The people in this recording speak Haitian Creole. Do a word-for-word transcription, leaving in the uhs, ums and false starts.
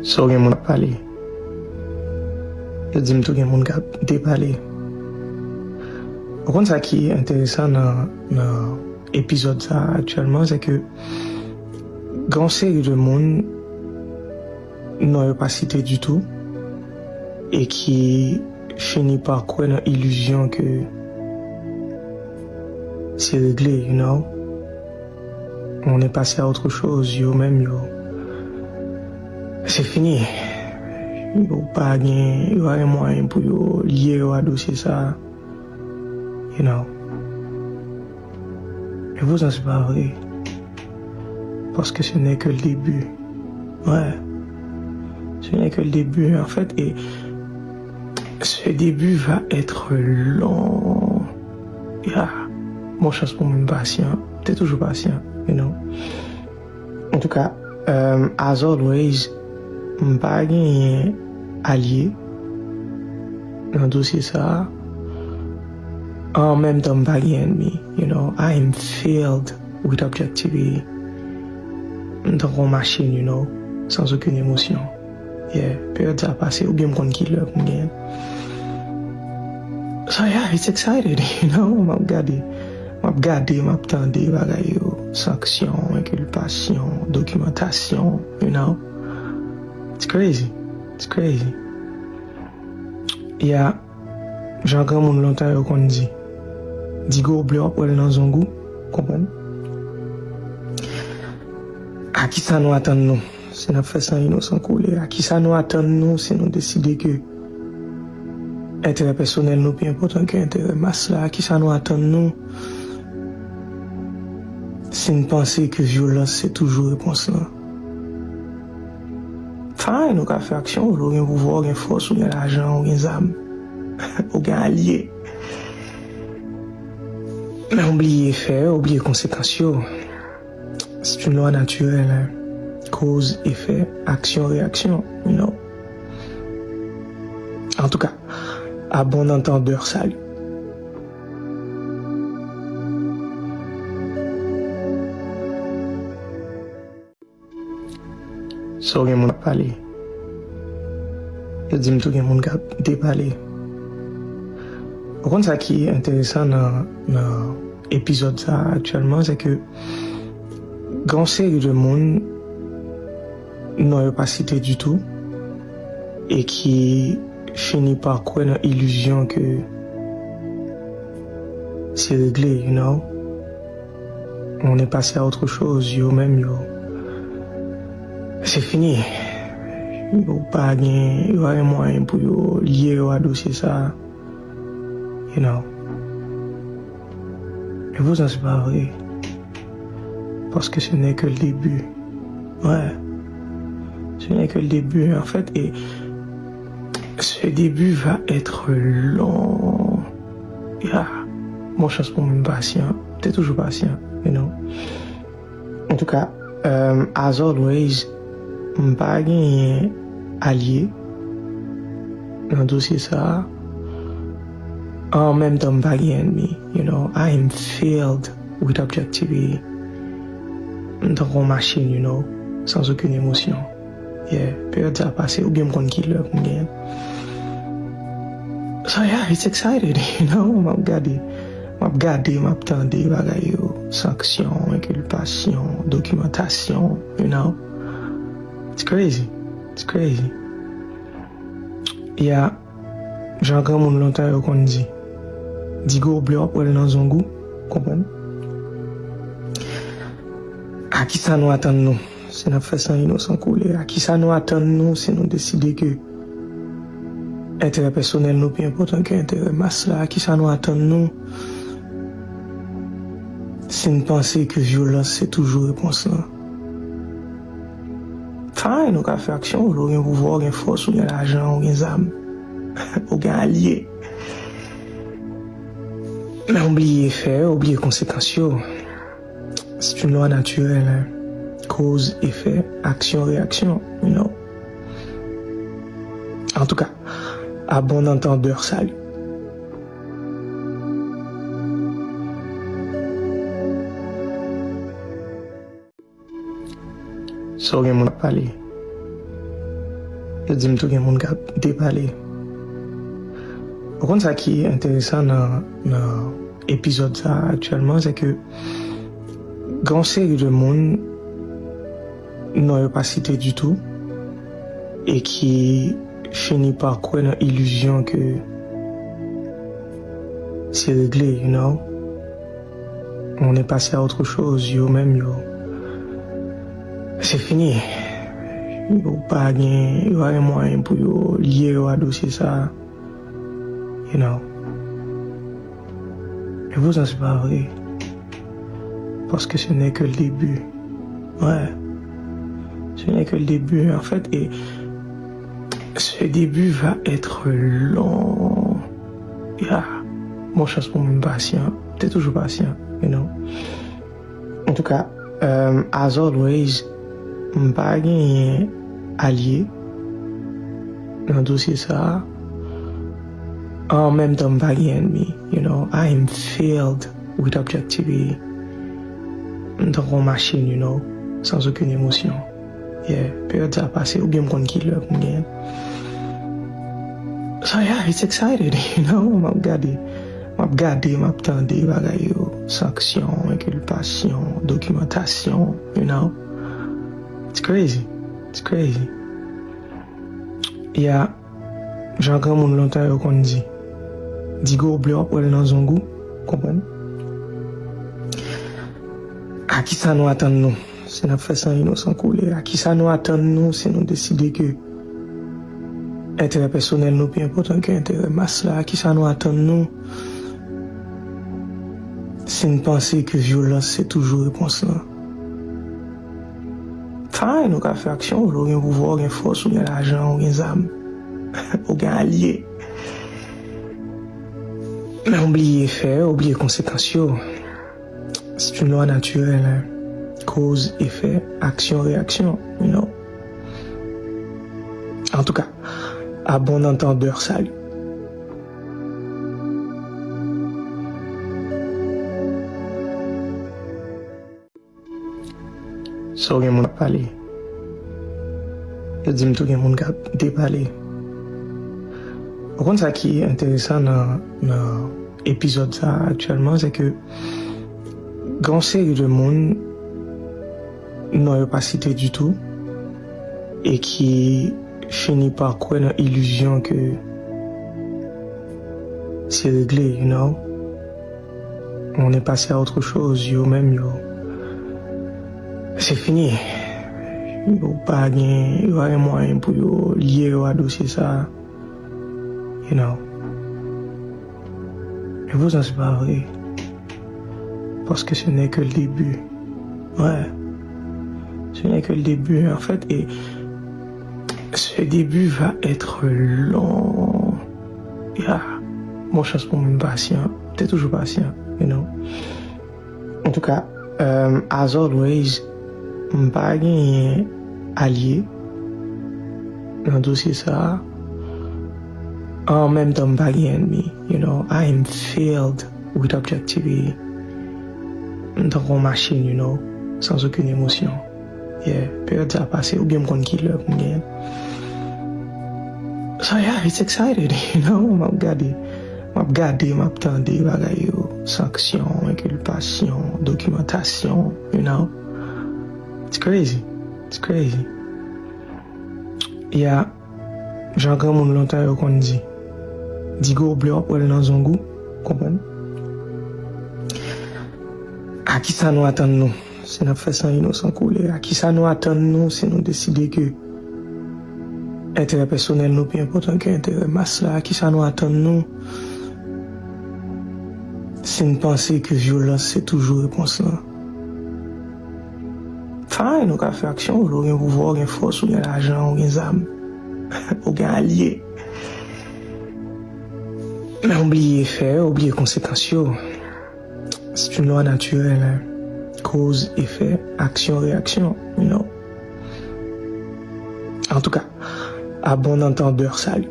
So gen moun ap pale. Yo di m tou gen moun k ap depale. Ou konn sa ki enteresan nan, nan epizòd sa a aktyèlman, se ke gen yon seri de moun non yo pa site ditou e ki fini pa kwè nan ilizyon ke se regle, you know. On est passé à autre chose, yo menm yo. Se fini. Yo pa gen, yo pa gen mwayen pou yo lye yo a dosye sa a. You know. E poutan se pa vre. Parce que ce n'est que le début. Ouais. Ce n'est que le début, en fait. Et ce début va être long. Yeah. Bon chans pou moun pasyan. Te toujou pasyan, you know. Antouka, um, as always, m pa genyen alye nan dosye sa a. An menm tan, m pa gen ènmi, you know. I am filled with objectivity. M tankou yon machin, you know, sans aucune émotion. Yeah, peryòd sa a pase, oubyen m konn ki lè pou m gen. So yeah, it's excited, you know, m ap gade. M ap gade, m ap tande bagay yo. Sanksyon, enkilpasyon, dokimantasyon, you know. It's crazy. It's crazy. Yeah. Jan granmoun lontan yo konn di, di goblè w ap wè l nan zong ou, konprann? A kisa nou atann nou si n ap fè san inosan koule? A kisa nou atann nou si nou deside ke enterè pèsonèl nou pi enpòtan ke enterè mas la? A kisa nou atann nou si n panse ke vyolans se toujou repons lan? Fine, ou ka fè aksyon, ou gen pouvwa, ou gen fòs, ou gen lajan, ou gen zam, ou gen alye. Men ou bliye efè yo, ou bliye konsekans yo. C'est une loi naturelle, hein. Cause, effet, action, réaction, you know. En tout cas, à bon entendeur, salut. So gen moun ap pale. Yo di m tou gen moun k ap depale. Ou konn sa ki enteresan nan, nan epizòd sa a aktyèlman, se ke gen yon seri de moun non yo pa site ditou e ki fini pa kwè nan ilizyon ke se regle, you know. On est passé à autre chose, yo menm yo. Se fini. Yo pa gen, yo pa gen mwayen pou yo lye yo a dosye sa a. You know. E poutan se pa vre. Parce que ce n'est que le début. Ouais. Ce n'est que le début, en fait. Et ce début va être long. Yeah. Bon chans pou moun pasyan. Te toujou pasyan, you know. Antouka, um, as always, m pa genyen alye nan dosye sa a. An menm tan, m pa gen ènmi, you know. I am filled with objectivity. M tankou yon machin, you know, sans aucune émotion. Yeah, peryòd sa a pase, oubyen m konn ki lè pou m gen. So yeah, it's excited, you know, m ap gade. M ap gade, m ap tande bagay yo. Sanksyon, enkilpasyon, dokimantasyon, you know. It's crazy. It's crazy. Yeah. Jan granmoun lontan yo konn di, di goblè w ap wè l nan zong ou, konprann? A kisa nou atann nou si n ap fè san inosan koule? A kisa nou atann nou si nou deside ke enterè pèsonèl nou pi enpòtan ke enterè mas la? A kisa nou atann nou si n panse ke vyolans se toujou repons lan? Fine, ou ka fè aksyon, ou gen pouvwa, ou gen fòs, ou gen lajan, ou gen zam, ou gen alye. Men ou bliye efè yo, ou bliye konsekans yo. C'est une loi naturelle, hein. Cause, effet, action, réaction, you know. En tout cas, à bon entendeur, salut. So gen moun ap pale. Yo di m tou gen moun k ap depale. Ou konn sa ki enteresan nan, nan epizòd sa a aktyèlman, se ke gen yon seri de moun non yo pa site ditou e ki fini pa kwè nan ilizyon ke se regle, you know. On est passé à autre chose, yo menm yo. Se fini. Yo pa gen, yo pa gen mwayen pou yo lye yo a dosye sa a. You know. E poutan se pa vre. Paske ce n'est que le début. Ouais. Ce n'est que le début. En fait, et ce début va être long. Yeah. Bon chans pou moun pasyan. Te toujou pasyan, you know. Antouka, um, as always, m pa genyen alye nan dosye sa a. An menm tan, m pa gen ènmi. You know, I am filled with objectivity. M tankou yon machin, you know, sans aucune émotion. Yeah, peryòd sa pase, oubyen m konn ki lè pou m gen. So yeah, it's excited, you know, m ap gade. M ap gade, m ap tande bagay yo. Sanksyon, enkilpasyon, dokimantasyon, you know. It's crazy. It's crazy. Yeah. Jan granmoun lontan yo konn di, di goblè w ap wè l nan zongou, konprann? A kisa nou atann nou? Si n ap fè san inosan koule, a kisa nou atann nou si nou deside ke enterè pèsonèl nou pi enpòtan ke enterè mas la? A kisa nou atann nou si n panse ke vyolans se toujou repons lan? Fine, ou ka fè aksyon, ou gen pouvwa, ou gen fòs, ou gen lajan, ou gen zam, ou gen alye. Men ou bliye efè yo, ou bliye konsekans yo. C'est une loi naturelle, hein. Cause, effet, action, réaction, you know. Antouka, à bon entendeur, salut. So gen moun ap pale. Yo di m tou gen moun k ap depale. Ou konn sa ki enteresan nan, nan epizòd sa a aktyèlman, se ke gen yon seri de moun non yo pa site ditou e ki fini pa kwè nan ilizyon ke se regle, you know. On est passé à autre chose, yo menm yo. Se fini. Yo pa gen, yo pa gen mwayen pou yo lye yo a dosye sa a. You know. E poutan se pa vre. Paske ce n'est que le début. Ouais. Ce n'est que le début. En fait, et ce début va être long. Yeah. Bon chans pou moun pasyan. Te toujou pasyan, you know. Antouka, um, as always, m pa genyen alye nan dosye sa a. An menm tan, m pa gen ènmi, you know. I am filled with objectivity. M tankou yon machin, you know, sans aucune émotion. Yeah, peryòd sa pase, oubyen m konn ki lè pou m gen. So yeah, it's excited, you know, m ap gade. M ap gade, m ap tande bagay yo. Sanksyon, enkilpasyon, dokimantasyon, you know. It's crazy. It's crazy. Yeah. Jan granmoun lontan yo konn di, di goblè w ap wè l nan zongou, konprann? A kisa nou atann nou si n ap fè san inosan koule? A kisa nou atann nou si nou deside ke enterè pèsonèl nou pi enpòtan ke enterè mas la? A kisa nou atann nou si n panse ke vyolans se toujou repons lan? Fine, ou ka fè aksyon, ou gen pouvwa, ou gen fòs, ou gen lajan, ou gen zam, ou gen alye. Men ou bliye efè yo, ou bliye konsekans yo. C'est une loi naturelle, hein. Cause, effet, action, réaction, you know. Antouka, à bon entendeur, salut.